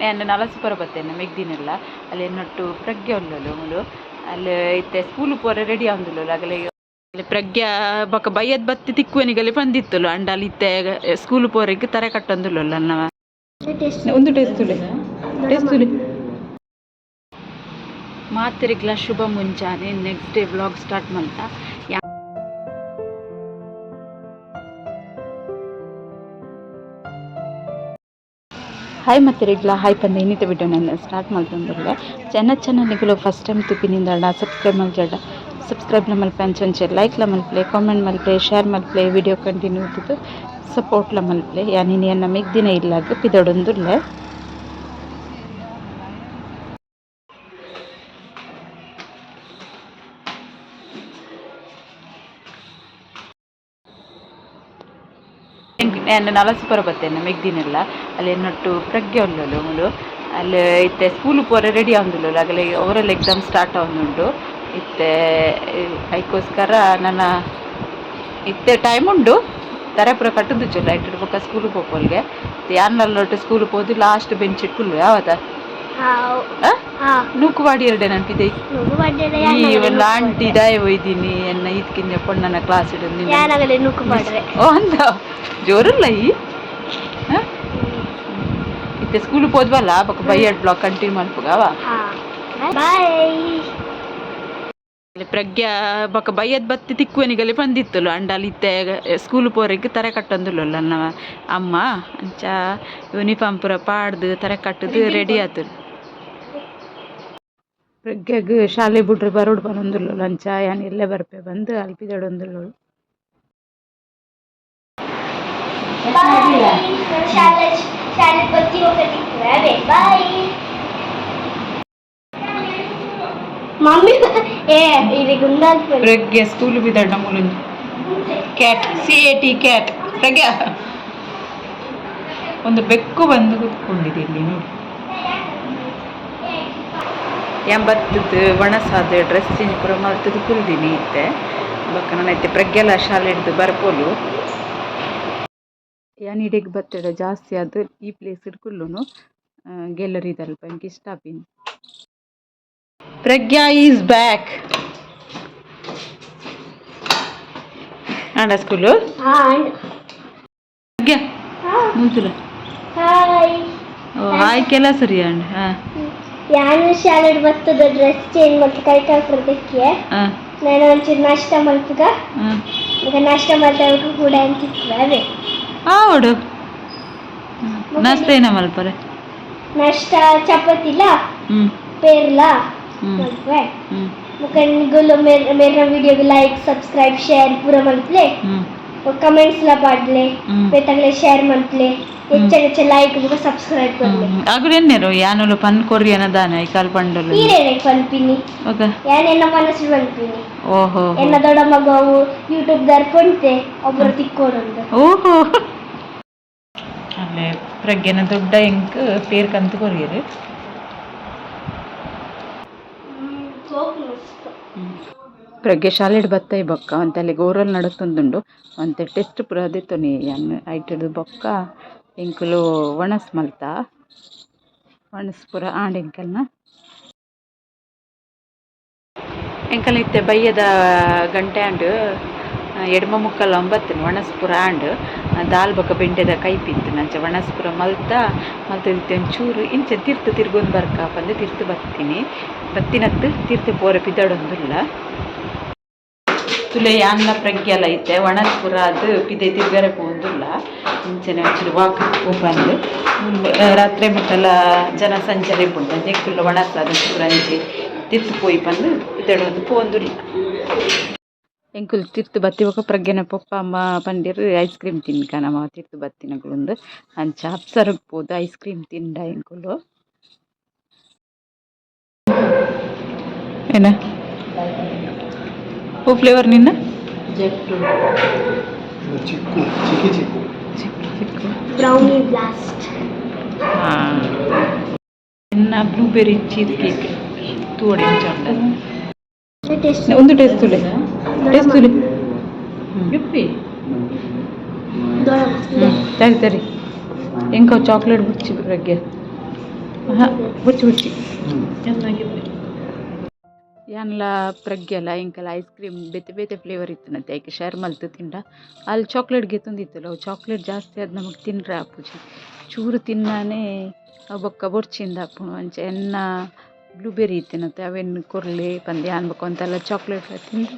ನಾನು ನಲಸುಪುರ ಬತ್ತೇನೆ ಮೆಗ್ದಿನೆಲ್ಲ. ಅಲ್ಲಿ ಎನ್ನೊಟ್ಟು ಪ್ರಜ್ಞೆ ಉಲ್ಲಲು ಮುಲು. ಅಲ್ಲಿ ಇತ್ತೆ ಸ್ಕೂಲ್ ಪೋರೆ ರೆಡಿ ಆವೊಂದುಲ್ಲಲು ಅಗಲೆ. ಅಲ್ಲಿ ಪ್ರಜ್ಞಾ ಬೊಕ ಬಯ್ಯದ್ ಬತ್ತಿ ತಿಕ್ಕುವನಿಗಲ್ಲಿ ಬಂದಿತ್ತಲು ಅಂಡ ಅಲ್ಲಿ ಇತ್ತೆ ಸ್ಕೂಲ್ ಪೋರೆಗ್ ತರೆ ಕಟ್ಟೊಂದುಲ್ಲಲ್ಲ ನವ. ಒಂದು ಟೇಸ್ಟ್ ಟೇಸ್ಟ್. ಮಾತೆರೆಗ್ಲ ಶುಭ ಮುಂಜಾನೆ. ನೆಕ್ಸ್ಟ್ ಡೇ ವ್ಲಾಗ್ ಸ್ಟಾರ್ಟ್ ಮಲ್ತ. ಹಾಯ್ ಮಾತೆರೆಗ್ಲ, ಹಾಯ್ ಪಂದ ಇನ್ನಿತ ವಿಡಿಯೋ ನಾನು ಸ್ಟಾರ್ಟ್ ಮಲ್ತೊಂದುಲ್ಲೆ. ಚೆನ್ನ ಚಾನಲ್ಗಳು ಫಸ್ಟ್ ಟೈಮ್ ತುಪಿನಿಂದ ಸಬ್ಸ್ಕ್ರೈಬ್ ಮಲ್ಜಡ ಸಬ್ಸ್ಕ್ರೈಬ್ಲ ಮಲ್ಪೆ, ಅಂಚೆ ಲೈಕ್ಲ ಮಲ್ಪಲೆ, ಕಾಮೆಂಟ್ ಮಲ್ಪಲೆ, ಶೇರ್ ಮಲ್ಪಲೆ. ವಿಡಿಯೋ ಕಂಟಿನ್ಯೂ ಇದ್ದು ಸಪೋರ್ಟ್ಲ ಮಲ್ಪಲೆ. ಯಾನ್ ಎನ್ನ ಮೆಗ್ದಿನ ಇಲ್ಲಾಗ ಪಿದಡೊಂದುಲ್ಲೆ. ನಾನು ನಲಸುಪುರ ಬತ್ತೇನೆ ಮೆಗ್ದಿನೆಲ್ಲ. ಅಲ್ಲಿ ಎನ್ನೊಟ್ಟು ಪ್ರಜ್ಞೆ ಉಲ್ಲಲು ಮುಲು. ಅಲ್ಲಿ ಇತ್ತೆ ಸ್ಕೂಲ್ ಪೋರೆ ರೆಡಿ ಆವೊಂದುಲ್ಲಲು ಅಗಲೆ. ಓರಲ್ ಎಕ್ಸಾಮ್ ಸ್ಟಾರ್ಟ್ ಆವೊಂದುಂಡು ಇತ್ತೆ. ಐಕೋಸ್ಕರ ನನ್ನ ಇತ್ತೆ ಟೈಮ್ ಉಂಡು, ತರೆ ಪೂರ ಕಟ್ಟುದುಚ್ಚುಲ್ಲ ಐಟ್ ಬೊಕ್ಕ ಸ್ಕೂಲ್ ಪೋಪೊಲ್ಗೆ. ಯಾನ್ಲೊಟ್ಟು ಸ್ಕೂಲ್ ಪೋದು ಲಾಸ್ಟ್ ಬೆಂಚ್ ಕುಲ್ಲು ಯಾವದ. ನೂಕು ವಾಡಿ ಎರಡೆ ನೆನಪಿದೆ. ಈ ಒಂದು ಆಂಟಿ ದಾಯ ಒಯ್ದೀನಿ ಎನ್ನ ಈತ್ಕಿಂಜ ಪೊಣ್ಣನ ಕ್ಲಾಸ್ ಇಡು. ಓ ಅಂದ ಜೋರುಲ್ಲ ಈ ಹ? ಇತ್ತೆ ಸ್ಕೂಲ್ ಪೋದ್ವಲ್ಲ, ಬೊಕ್ಕ ಬೈಯಡ್ ವ್ಲಾಗ್ ಕಂಟಿನ್ಯೂ ಮಲ್ಪುಗವ. ಬಾಯ್. ಪ್ರಜ್ಞಾ ಬೊಕ್ಕ ಬಯ್ಯದ್ ಬತ್ತಿ ತಿಕ್ಕುವನಿಗಲ್ಲಿ ಬಂದಿತ್ತಲು ಅಂಡ ಅಲ್ಲಿ ಇತ್ತೆ ಸ್ಕೂಲ್ ಪೋರೆಗ್ ತರೆ ಕಟ್ಟೊಂದುಲ್ಲಲ್ಲ ನವ ಅಮ್ಮ. ಅಂಚ ಯೂನಿಫಾರ್ಮ್ ಪೂರ ಪಾಡ್ದು ತರೆ ಕಟ್ಟುದು ರೆಡಿ ಆತುಲು. ಪ್ರಜ್ಞಾಗ್ ಶಾಲೆ ಬುಡ್ರೆ ಬರೋಡು ಪನೊಂದುಲ್ಲಲು. ಅಂಚ ಯಾನ್ ಎಲ್ಲೆ ಬರ್ಪೆ ಬಂದು ಅಲ್ಪಿದಡೊಂದುಲ್ಲಳು. ಬಾಯ್. ಶಾಲೆ ಶಾಲೆ ಬತ್ತಿ ಹೋಗತ್ತಿಕ್ಕೆ ಬಾಯ್ ಮಮ್ಮಿ. ಏ ಇದು ಗುಂಡಾಲ್. ಪ್ರಜ್ಞೆ school ಬಿದಡ ಮುಲುಂಜಿ cat, CAT cat. Prajna, ಒಂದು ಬೆಕ್ಕು ಬಂದು ಕೂತ್ಕೊಂಡಿದೆ ಇಲ್ಲಿ ನೋಡಿ. ಎಂಬತ್ತದ್ದು ಒಣಸಾದ ಡ್ರೆಸ್ ಚೇಂಜ್ ಪೂರ ಮಲ್ತದ್ದು ಕುಲ್ದಿನಿ ಇತ್ತೆ. ಬೊಕ್ಕ ನನ್ನ ಇತ್ತೆ ಪ್ರಜ್ಞೆಲ ಶಾಲೆ ಹಿಡ್ದು ಬರ್ಪೋಲು. ಯಾನ್ ಇಡೆಗ್ ಬತ್ತೆಡ ಜಾಸ್ತಿ ಅದು ಈ ಪ್ಲೇಸ್ ಕುಲ್ಲುನು ಗ್ಯಾಲರಿದಲ್ಪ. ಎಂಕ್ ಇಷ್ಟ ಆಪಿನಿ. ಪ್ರಜ್ಞಾ is back. ಆಂಡ ಸ್ಕೂಲು? ಪ್ರಜ್ಞಾ ಮುಂಚುಲ. ಹಾಯ್. ಓ ಹಾಯ್ ಕೆಲ ಸರಿ ಅಂಡ್ ಹಾಂ. ಯಾನು ಶಾಲೆ ಬತ್ತದ ಡ್ರೆಸ್ ಚೇಂಜ್ ಮತ್ತೆ ಕೈ ಕಾಲ್ಪದಕ್ಕೆ. ನಾನು ಒಂಚೂರು ನಾಷ್ಟ ಮಲ್ಪುಗ. ಈಗ ನಾಷ್ಟ ಮಾಡ್ದಾಗ ಕೂಡ ಅಂತಿತ್ತು. ಆವಡು, ನಾಷ್ಟ ಏನ ಮಲ್ಪರೆ? ನಾಷ್ಟ ಚಪಾತಿಲ ಪೇರ್ಲ ಮಲ್ಪೆ. ಮುಖಂಡ್ಗುಲು ಮೇರ ವಿಡಿಯೋಗೆ ಲೈಕ್, ಸಬ್ಸ್ಕ್ರೈಬ್, ಶೇರ್ ಪೂರ ಮಲ್ಪಲೆ. ಕಮೆಂಟ್ಸ್ ಲ ಪಾಡ್ಲೆ. ಬೇತಗ್ಲೆ ಶೇರ್ ಮಲ್ಪಲೆ. ಹೆಚ್ಚ ಹೆಚ್ಚ ಲೈಕ್ ಬೊಕ ಸಬ್ಸ್ಕ್ರೈಬ್ ಕೊರ್ಲೆ. ಅಗುಲು ಎನ್ನೆರು ಯಾನುಲು ಪನ್ ಕೊರ್ಯನ ದಾನೆ ಐಕಾಲ್ ಪಂಡಲು? ಈರೇನೆ ಪನ್ಪಿನಿ. ಓಕೆ. ಯಾನ್ ಎನ್ನ ಮನಸ್ಸು ಪನ್ಪಿನಿ. ಓಹೋ. ಎನ್ನ ದೊಡ್ಡ ಮಗ ಯೂಟ್ಯೂಬ್ ದಾರ್ ಪೊಂತೆ ಒಬ್ಬರು ತಿಕ್ಕೋಡೊಂದು. ಓಹೋ, ಅಲ್ಲೇ ಪ್ರಜ್ಞೆನ ದೊಡ್ಡ ಎಂಕ್ ಪೇರ್ ಕಂತು ಕೊರಿಯರು. ಪ್ರಜ್ಞೆ ಶಾಲೆಡ್ ಬತ್ತೈ ಬೊಕ್ಕ ಒಂತೆ ಅಲ್ಲಿಗೆ ಓರಲ್ ನಡತೊಂದುಂಡು. ಒಂತೆ ಟೆಸ್ಟ್ ಪೂರ ದೆತ್ತೊನಿ ಯಾನ್. ಐಟೆಡ್ ಬೊಕ್ಕ ಎಂಕುಲು ಒಣಸ್ ಮಲ್ತ. ಒಣಸ್ ಪೂರ ಆಂಡ್ ಎಂಕಲ್ನ. ಎಂಕಲ್ನ ಇತ್ತೆ ಬಯ್ಯದ ಗಂಟೆ ಆಂಡ್, 8:45. ಒಣಸ್ ಪೂರ ಆಂಡ್. ದಾಲ್ ಬೊಕ್ಕ ಬೆಂಡೆದ ಕೈಪಿತ್ತು. ಅಂಚ ಒಣಸ್ ಪೂರ ಮಲ್ತ ಮಲ್ತದಿತ್ತೆ. ಒಂಚೂರು ಇಂಚ ತಿರ್ತು ತಿರ್ಗೊಂದು ಬರ್ಕ ಪಂದ್ ತಿರ್ತು ಬತ್ತೀನಿ. ಬತ್ತಿನತ್ತು ತಿರ್ತು ಪೋರೆ ಪಿದಡೊಂದುಲ್ಲ. ತುಲೆ ಯಾನ್ಲ ಪ್ರಜ್ಞೆಲ ಇತ್ತೆ ಒಣಸ್ ಪೂರ ಅದು ಪಿದೆ ತಿರ್ಗರೆ ಪೋವೊಂದುಲ್ಲ. ಇಂಚನೆ ಒಂಚೂರು ವಾಕ್ ಪೋಪಂದು. ರಾತ್ರೆ ಮುಟ್ಟಲ ಜನ ಸಂಚಾರ ಇಪ್ಪುಂಡು. ಅಂಚ ಎಂಕುಲ್ಲ ಒಣಸ್ ಅದು ಪೂರ ಅಂಚೆ ತಿರ್ತು ಪೋಯಿ ಪಂದ್ ಪಿದಡೊಂದು ಪೋವೊಂದುಲ್ಲ. ಎಂಕುಲು ತಿರ್ತು ಬತ್ತಿ ಬೊಕ ಪ್ರಜ್ಞೆನ ಪೊಪ್ಪ ಅಮ್ಮ ಪಂಡೆರ್ ಐಸ್ ಕ್ರೀಮ್ ತಿನ್ಕ ನಮ ತಿರ್ತು ಬತ್ತಿನಕುಲುಂದು. ಅಂಚ ಅಪ್ಸರಗ್ ಪೋದು ಐಸ್ ಕ್ರೀಮ್ ತಿಂಡ ಎಂಕುಲು. ಏನ ಓ ಫ್ಲೇವರ್ ನಿನ್ನ? ಚಿಕ್ಕು, ಚಿಕ್ಕಿ ಚಿಕ್ಕು. ಚಿಕ್ಕ ಚಿಕ್ಕು. Brownie blast. ಹಾಂ, ಎನ್ನ ಬ್ಲೂಬೆರಿ ಚೀಸ್ ಕೇಕ್ ತೂವಡೆ ಎಂಚ ಉಂಡು. ಟೇಸ್ಟ್. ಒಂದು ಟೇಸ್ಟ್ ತುಲೆ, ಟೇಸ್ಟ್ ತುಲೆ. ಸರಿ ಸರಿ, ಎಂಕ ಚಾಕ್ಲೇಟ್ ಬುಚ್ಚಿ ಪ್ರಜ್ಞೆ. ಬುಚ್ಚಿ ಬುಚ್ಚಿ ಯಾನ್ಲ ಪ್ರಗ್ಯಲ ಎಂಕಲ ಐಸ್ ಕ್ರೀಮ್ ಬೇತೆ ಬೇತೆ ಫ್ಲೇವರ್ ಇತ್ತನಂತೆ, ಐಕೆ ಶೇರ್ ಮಲ್ತು ತಿಂಡ. ಅಲ್ಲಿ ಚಾಕ್ಲೇಟ್ ಗೆತ್ತೊಂದಿತ್ತಲ್ಲ, ಅವು ಚಾಕ್ಲೇಟ್ ಜಾಸ್ತಿ ಅದು ನಮಗೆ ತಿನ್ರೆ ಆಪುಜಿ. ಚೂರು ತಿನ್ನಾನೆ ಅವು ಬೊಕ್ಕ ಬೊರ್ಚಿಂದ ಆಪುಂಡು. ಅಂಚ ಎನ್ನ ಬ್ಲೂಬೆರಿ ಇತ್ತಿನಂತೆ, ಅವೆನ್ ಕೊರ್ಲೆ ಪಂದ್ ಯಾನ್ ಬೊಕ್ಕ ಒಂತೆಲ್ಲ ಚಾಕ್ಲೇಟ್ ತಿಂದು.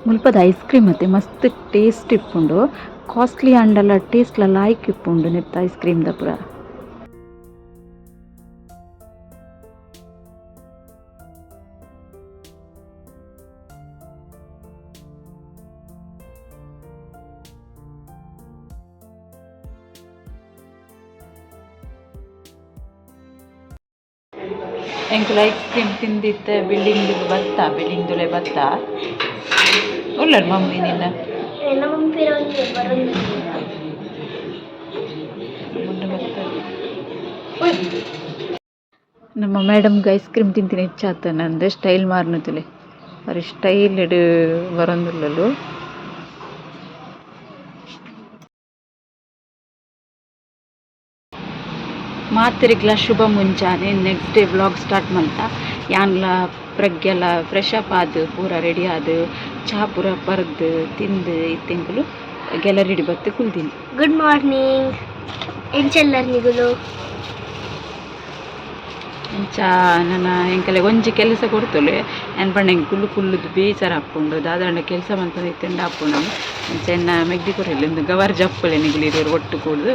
ಮುಲ್ಪದ ಐಸ್ ಕ್ರೀಮ್ ಅತ್ತೆ ಮಸ್ತ್ ಟೇಸ್ಟ್ ಇಪ್ಪುಂಡು. ಕಾಸ್ಟ್ಲಿ ಆಂಡಲ ಟೇಸ್ಟ್ಲ ಲಾಯ್ಕ್ ಇಪ್ಪುಂಡು ನೆತ್ತ ಐಸ್ ಕ್ರೀಮ್ ದ ಪೂರ. ಎಂಕುಲು ಐಸ್ ಕ್ರೀಮ್ ತಿಂದಿತ್ತೆ ಬಿಲ್ಡಿಂಗ್ ಬತ್ತ, ಬಿಲ್ಡಿಂಗ್ ದುಲೆ ಬತ್ತ. ಉಲ್ಲರ್ ಮಮ್ಮಿ ನಿನ್ನ? ನಮ್ಮ ಮಮ್ಮಿ ಒಂಜಿ ಬರೊಂದು. ಮುಂದೆ ಬರ್ತಾರೆ. ನಮ್ಮ ಮೇಡಮ್ಗೆ ಐಸ್ ಕ್ರೀಮ್ ತಿಂತೀನಿ ಹೆಚ್ಚಾತ ನಂದು ಸ್ಟೈಲ್ ಮಾರ್ನುతుಲೆ. ಅರೆ ಸ್ಟೈಲ್ ಇಡು ಬರೊಂದುಲ್ಲಲು. ಮಾತೆರೆಗ್ಲ ಶುಭ ಮುಂಜಾನೆ. ನೆಕ್ಸ್ಟ್ ಡೇ ವ್ಲಾಗ್ ಸ್ಟಾರ್ಟ್ ಮಲ್ತ. ಯಾನ್ಲ ಪ್ರಗ್ಗೆಲ ಫ್ರೆಶ್ ಅಪ್ ಆದ್ ಪೂರ ರೆಡಿ ಆದ್ ಚಾ ಪೂರ ಪರ್ದು ತಿಂದು ಇತ್ತೆಂಕುಲು ಗ್ಯಾಲರಿಡ್ ಬತ್ತು ಕುಲ್ದಿನಿ. Good morning, ಎಂಚೆಲ್ಲರ್ ನಿಗುಲು? ಅಂಚ ನನ ಎಂಕಲೆ ಒಂಜಿ ಕೆಲಸ ಕೊರ್ತುಲೆ. ಯಾನ್ ಪಂಡ ಎಂಕ್ ಕುಲ್ಲು ಕುಲ್ಲುದು ಬೇಜಾರ್ ಆಪುಂಡು, ದಾದಾಂಡ ಕೆಲಸ ಮಲ್ತೊಂದು ಇತ್ತ್ಂಡ ಆಪುಂಡು. ಅಂಚ ಎನ್ನ ಮೆಗ್ದಿ ಕೊರಿಯಲ್, ಇಂದು ಗವರ್ ಜಪ್ಪುಲೆ ನಿಗುಲು ಇರುವೆರ್ ಒಟ್ಟು ಕೂಡ್ದು.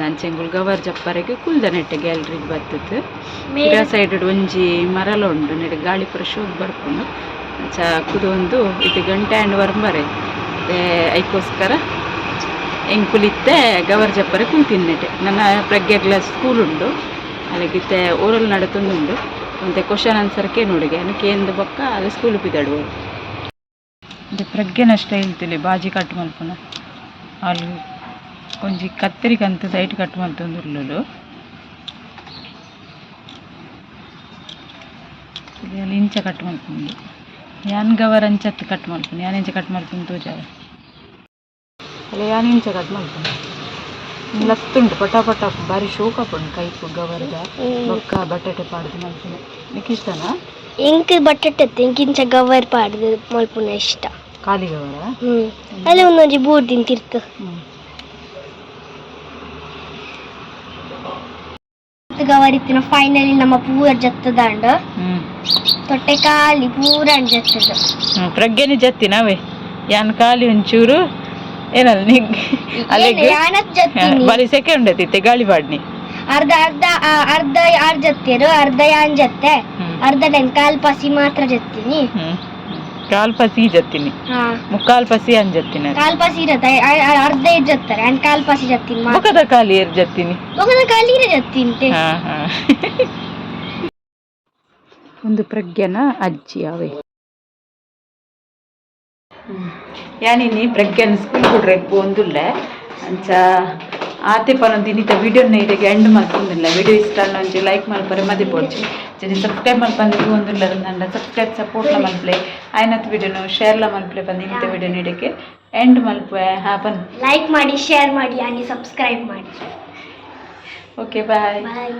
ಅಂಚ ಎಂಕುಲು ಗವರ್ ಜಪ್ಪರೆಗ್ ಕುಲ್ದ ನೆಟ್ಟೆ ಗ್ಯಾಲರಿಗ್ ಬತ್ತುದು. ಪಿರ ಸೈಡ್ ಒಂಜಿ ಮರಲ ಉಂಡು, ನೆಡ್ ಗಾಳಿ ಪೂರ ಶೋಕ್ ಬರ್ಪುಂಡು. ಅಂಚ ಕುದೊಂದು ಇತ್ತೆ ಗಂಟೆ ಆಂಡ್ ವರ್ಂಬರೆ ಐಕೋಸ್ಕರ ಎಂಕುಲು ಇತ್ತೆ ಗವರ್ ಜಪ್ಪರೆ ಕುಲ್ತಿನಿ ನೆಟೆ. ನನ್ನ ಪ್ರಜ್ಞೆಗ್ಲ ಸ್ಕೂಲ್ ಉಂಡು, ಅಲೆಗಿತ್ತೆ ಓರಲ್ ನಡತೊಂದುಂಡು. ಒಂತೆ ಕ್ವಶನ್ ಆನ್ಸರ್ ಕೇನೋಡುಗೆ ಅನು ಕೇಂದ್ ಬೊಕ್ಕ ಅಲ್ಲಿ ಸ್ಕೂಲ್ ಪಿದಡುವರು. ಇಂಚ ಪ್ರಜ್ಞೆನ ಸ್ಟೈಲ್ ತೂಲೆ, ಬಾಜಿ ಕಟ್ ಮಲ್ಪುನ. ಅಲ್ ಒಂಜಿ ಕತ್ತರಿ ಕಂತ್ ಸೈಟ್ ಕಟ್ ಮಲ್ತೊಂದುಲ್ಲುಲು. ಅಲ್ಲಿ ಇಂಚ ಕಟ್ ಮಲ್ಪುಂಡು. ಯಾನ್ ಗವರ್ ಅಂಚತ್ ಕಟ್ ಮಲ್ಪುನು. ಯಾನ್ ಇಂಚ ಕಟ್ ಮಲ್ಪುನು ತೋಜಾವೆ. ಅಲ್ಲ, ಯಾನ್ ಇಂಚ ಕಟ್ ಮಲ್ಪುನು. ಲತ್ತುಂಡು ಪಟ ಪಟ, ಬಾರಿ ಶೋಕ್ ಆಪುಂಡು ಕೈಪು ಗವರ್ದ. ಬೊಕ್ಕ ಬಟಾಟೆ ಪಾಡ್ದು ಮಲ್ಪುನು. ನಿಕ್ ಇಷ್ಟನಾ? ಎಂಕ್ ಬಟ್ಟಟ್ಟೆ, ಎಂಕ್ ಇಂಚ ಗವರ್ ಪಾಡ್ದು ಮಲ್ಪುನ ಇಷ್ಟ. ಖಾಲಿ ಗವರ? ಅಲ್ಲಿ ಒಂದೊಂಜಿ ಬೂರ್ದಿನ್ ತಿರ್ತು. ಗವರ್ ಇತ್ತಿನ ಫೈನಲಿ ನಮ್ಮ ಪೂರ ಜತ್ತದಾಂಡ. ತೊಟ್ಟೆ ಖಾಲಿ ಪೂರ ಜತ್ತದ. ಪ್ರಜ್ಞೆನಿ ಜತ್ತಿ ನಾವೇ. ಯಾನ್ ಖಾಲಿ ಒಂಚೂರು ಏನಲ್ಲ ನಿಗ್ ಅಲ್ಲಿಗೆ ಯಾನತ್ ಜತ್ತಿನಿ. ಬಾರಿ ಸೆಕೆ ಉಂಡತಿತ್ತೆ, ಗಾಳಿ ಪಾಡ್ನಿ. ಅರ್ಧ ಅರ್ಧ ಅರ್ಧ ಯಾರ್ ಜತ್ತಿರು, ಅರ್ಧ ಯಾನ್ ಜತ್ತೆ. ಅರ್ಧ ಟೈಮ್ ಕಾಲ್ ಪಾಸಿ ಮಾತ್ರ ಜತ್ತೀನಿ. ಕಾಲ್ ಪಸಿ ಜತ್ತಿನಿ. ಮುಕ್ಕಾಲ್ ಪಸಿ ಅಂಜತ್ತಿನ. ಕಾಲ್ ಪಾಸಿ ಇರತ್ತೆ, ಅರ್ಧ ಇರ್ ಜತ್ತಾರೆ ಅಂಡ್ ಕಾಲ್ ಪಾಸಿ ಜತ್ತೀನಿ ಮಾತ್ರ. ಮುಖದ ಖಾಲಿ ಏರ್ ಜತ್ತಿನಿ. ಬೊಕದ ಖಾಲಿ ಇರ ಜತ್ತೀನಿ. ಹಾ ಹಾ ಒಂದು ಪ್ರಜ್ಞನ ಅಜ್ಜಿ ಅವೇ. ಯಾನಿನಿ ಪ್ರಜ್ಞಾನ ಸ್ಕೂಲ್ ಕೊಡ್ರೆ ಪೋಂದುಲ್ಲೆ. ಅಂಚ ಆತೆ ಪನೊಂದು ಇನ್ನಿತ ವಿಡಿಯೋನ ಇರೆಗ್ ಎಂಡ್ ಮಲ್ತೊಂದುಲ್ಲ. ವಿಡಿಯೋ ಇಷ್ಟ ಆಂಡ ಒಂಜಿ ಲೈಕ್ ಮಲ್ಪರೆ ಮದಿಪೊಡ್ಚಿ. ಅಂಚನೆ ಸಬ್ಸ್ಕ್ರೈಬ್ ಮಲ್ಪಂದೆ ತೂವೊಂದುಲ್ಲರ್ ಅಂಡ ಸಬ್ಸ್ಕ್ರೈಬ್ ಸಪೋರ್ಟ್ಲ ಮಲ್ಪಲೆ. ಆಯ್ನತ್ ವಿಡಿಯೋನು ಶೇರ್ಲ ಮಲ್ಪಲೆ ಪಂದ್ ಇನ್ನಿತ ವಿಡಿಯೋನ ಇಡೆಗೆ ಎಂಡ್ ಮಲ್ಪುವೆ. ಹಾ ಪನ್. ಲೈಕ್ ಮಾಡಿ, ಶೇರ್ ಮಾಡಿ, ಹಾಗೆ ಸಬ್ಸ್ಕ್ರೈಬ್ ಮಾಡಿ. Okay, bye. ಬಾಯ್.